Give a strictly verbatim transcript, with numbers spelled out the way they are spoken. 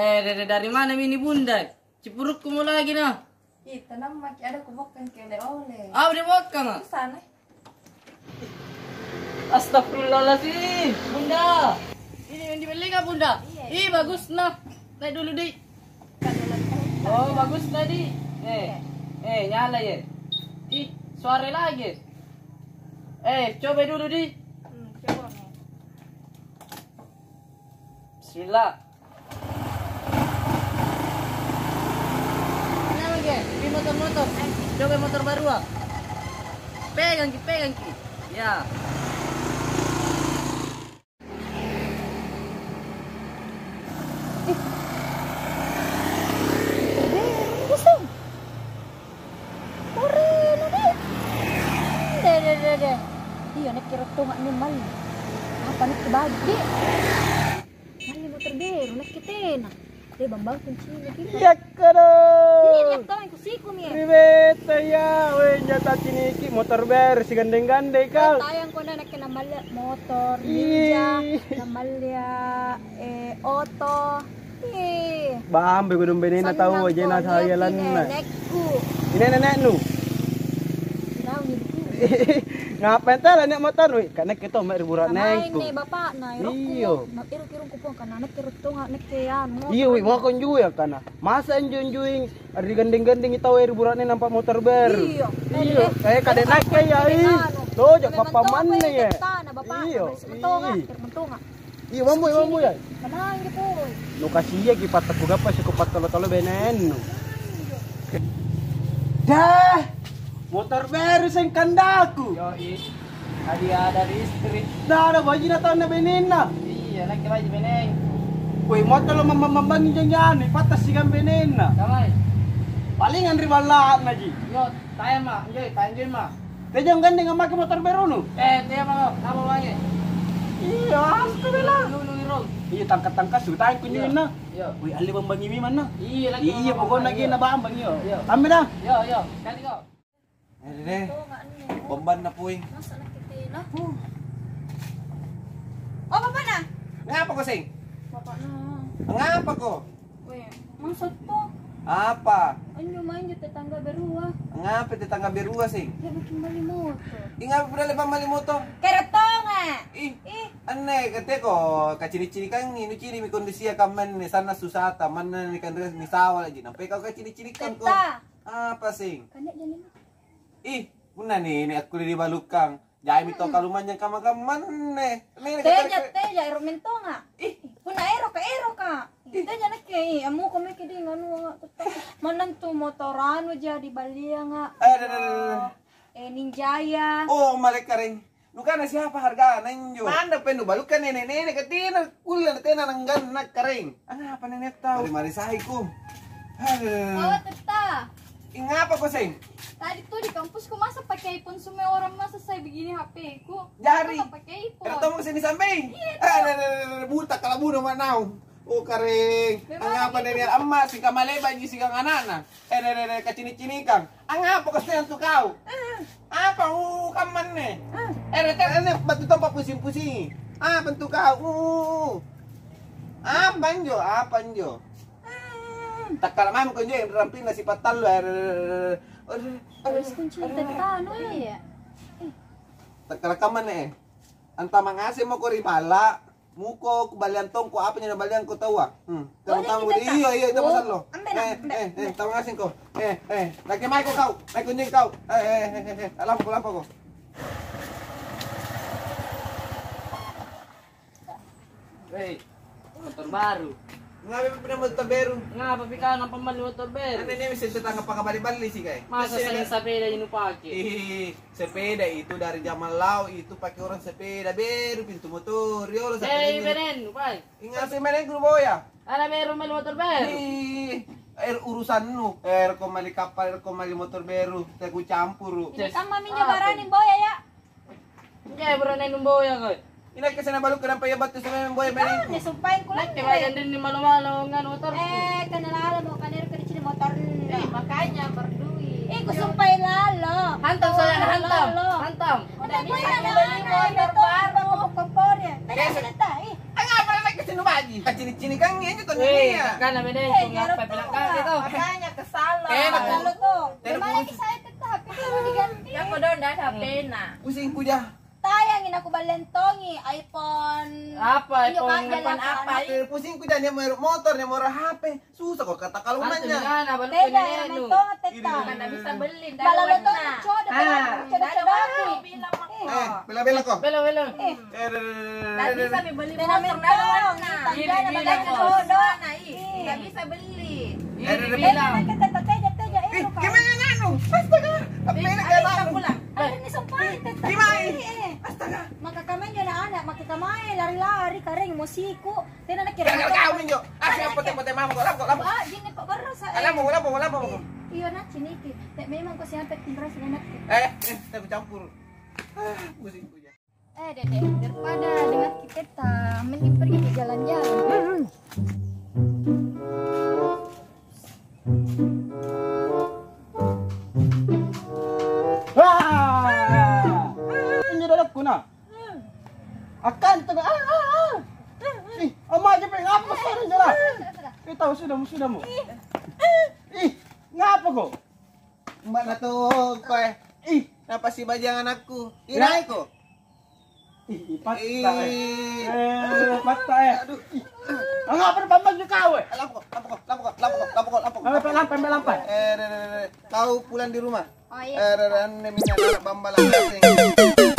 Eh, dari, dari mana ini, Bunda? Cipurukkumo lagi, nah. Ih, tenang maki, ada kubokkang kele ole. Apa dibokkang, ah? Sana. Astagfirullahaladzim, Bunda. Ini yang dibeli nggak, Bunda? Iya. Ih, bagus, nah. Naik dulu, Di. Oh, bagus tadi. Eh, eh, nyala ya. Ih, suara lagi. Eh, coba dulu, Di. Hmm, coba, nih. Bismillah. Kenapa, Ge? Ini motor-motor. Coba motor baru, ah. Pegang ki, pegang ki. Ya. Eh. Deh, pusing. Orena deh. Deh, deh, deh, deh. Iya, nakke rottonga nih malli. Apa nakke baju deh? Malli motor beru, nakke tena. Deh, bambang kunci lagi. Iya, kada. Iya, lihat kau yang kusiku nih. Ribeta ya, weh, nyata ciniki motor beru sigandeng-gandeng kau. Tayang kau nakke namalli motor ninja, namalli eh oto. Ih. Bambe kodong benena tau jena sayalanna. Nenekku. Ini neneknu. Naung ibuku. Ngapain tala nek motor, wih? Ka nakke to mek ri bura'nengku. Namainne bapakna, erokku. Iyo. Na ero kirung kupong kana nakke rottonga nakke anu. Iyo, wih, mokon jui kana. Masa anjo-anjoing ri gandeng-gandeng tau ri bura'ne nampa motor baru. Iyo. Iyo. Eh, kade nakke ya, ih. Tojo bapakmanne ya. Iyo. Iya, mambo, mambo ya. Tenang gitu. Nu kasiaki patta kugappa siku pattolo-tolo benennu. Dah, motor baru seng kandaku. Yoi. Tadi ada di istri. Nah, ada baji na taunna benenna. Iya, nakke baji benengku. Woi, motor lo mambang-bambangi janjani, patta sigang benenna. Damai. Palingan ri balla'na ji. Yo, tayang ma, enjoy, tayang enjoy ma. Tejang gandeng ammake motor berunu? Eh, teo mako, apa wae? Iya, astagfirullah. Lu, lu, lu, lu. Iya, tangka-tangka sutang kunjunna. Iya. Wih, alle bambangi memang nah. Iya, lagi. Iya, pokoknya lagi na bambang yo. Iya. Ambe dah. Iya, iya. Kali kau. Eh, deh. Tuh, nggak nih. Bomban na puing. Masa nak kita nah? Huh. Oh, bapakna? Ngapa ko, Seng? Bapakna. Ngapa ko? Weh, maksudku? Apa? Anjo manjo tetangga berua. Ngapa tetangga berua, Seng? Dia bikin bali motor. Ih, ngapa pura lepa mali motor? Keretonga. Ih, ih. Anne, kateko, kacini-cinikangi, nucini mi kondisia kammanne, sanna susata, manna nikanre misawa lagi, nampai kau kacini-cinikan ko. Tetta. Apa, Seng? Kan dia jadi. Ih, punna nene akkulle nibalukang. Jaimi tau kalumanynyang kamma-kammanne. Teja, teja, ero mentonga. Ih. Punna eroka, eroka. Teja nakke, ih, ammuko meki di nganu, manna tu motor anu jadi balianga. Eh, deh, deh, deh, deh. Eh, Ninjaya. Oh, malekareng. Nukana siapa hargana injo? Manna pe nubalukang nene-nene katina kulle tena nangganna kareng. Angapa nene tau? Mari-mari saiku. Aduh. Oh, Tetta. Ingapa ko, Seng? Tadi tuh di kampusku masa pakai iPhone semua orang masa saya begini H P-ku. Jari. Masa pakai iPhone? Kena tomong sini sampai. Iya, eh, tuh. Buta kalau bunuh mak naung. Oh, kareng. Memang angapa gitu. Dari amma sika malebaji sika anakna. Eh, deh, deh, deh, kacini-cinikang. Angapa ko seng tu kau? Apa, uh, kammanne? Eh, deh, kan, ini batu tompa pusing-pusingi. Apa tu kau? Uh, uh, uh. Apa njo? Apa njo? Takkala mami konjo yang rampinna sipat tallu, eh, deh, deh, deh, deh. Aduh, harus kunci aduh, tentang, aduh. Iya. Takkala kammanne, eh. Antama ngaseng mako ri balla. Muko, kubaliang tongko, apa njo nabaliangko taua? Hmm. Tama-tama, iyo, iyo, itu pasal lo. Ambe na, eh, ambe, eh, eh, ambe. Tama ngasengko. Eh, eh, lagi maiko kau, maiko njo kau. Eh, eh, eh, eh, eh, lampako, lampako. Hei, motor baru. Ngapa pina motor baru? Ngapa pi kau nampa malli motor baru? Ane ne bisa tetangga pangabali-bali sih, kai. Masa seng sepeda ini pake? Ih. Sepeda itu dari zaman lao itu pake orang sepeda beru pintu motor. Riolo. Hei, benen, upai. Ingat sih, benen, guru boya. Ana beru mali motor beru. Ih, er, urusannu. Er, ko mali kapal, er, ko mali motor beru. Teh ku campuru. Ini kamma minjo barani boya ya. Injo barani boya koi. Inakke sena balu kenapa ya battu sama boya benen. Ini sumpain kulang. Coba jadi ni malu-malu nganu motor. Eh, kenal mo kanero ke di sini motor. Eh, makanya berdui. Eh, ku sumpai lalo. Hantam saya, hantam. Hantam. Udah bisa beli motor baru. Kompor ya. Tadi cerita, ih. Angapa lagi ke sini, Pak? Kacini-cinikangi aja tuh. Weh, Nia. Kan namanya Eh, cuma apa bilang kali tuh? Makanya kesal. Eh, Lalu tuh. Tena Gimana kurus. Kisah itu tuh H P itu mau diganti? Ya kodong dah H P-na. Pusing kuja. Tayangi naku ballentongi iPhone. Apa Injo iPhone? Kan jalan Iphone apa, sana. Eh, pusing kuja nia motor nia motor H P. Susah kok kata kalau Antu nanya. Nana balu Teja ya penelenu. Mentong tetta. Iri. Mana bisa beli. Bala lo to codo Ah. Codo codo aku. Bilang Eh, bela-bela kok. Bela-bela. Eh, Tidak bisa mi beli Tena motor mentong, dah. Ini Tanggana bilang, bagaikan Bos. Jodoh. Tidak bisa beli. Ini Eh, bilang. Tena tetta teja teja Ih, eh lupa. Gimana anu? Astaga. Tapi ini Ayo kayak kita anu. Pulang. Ayo ini sumpah tetta. Gimana? Eh, eh. Astaga. Maka kamain jo anak, maka kamain lari-lari kareng mosiku. Tena nakira Jangan motor. Kau minjo. Ah, siapa pote-pote mama kok lampu lampu. Ah, gini kok baru saya. Lampu lampu lampu. Iya nak ciniki. Tek memang kok siapa tinggal sih anak. Eh, eh, aku campur. Ah, pusing kuja. Eh, Dede, daripada dengan kita, mending pergi ke jalan-jalan. Ah! Ini dadakku nah. Akan tengah. Ah, ah, ah. Ih, ama aja pengen apa sore jalan? Kita sudah sudah mu. Ih, ngapa kok? Mbak na tongko eh. Ih, napa si bajang anakku? Iraiko. Ih, ih, patta eh. Ih. Eh, patta eh. Aduh. Ih. Ngapa bambang juga kau eh? Lampu, lampu, lampu, lampu, lampu, lampu. Lampu, lampu, lampu. Eh, re, re, re. Kau pulang di rumah. Oh iya. Eh, re, re, anne minyak anak bambang lah.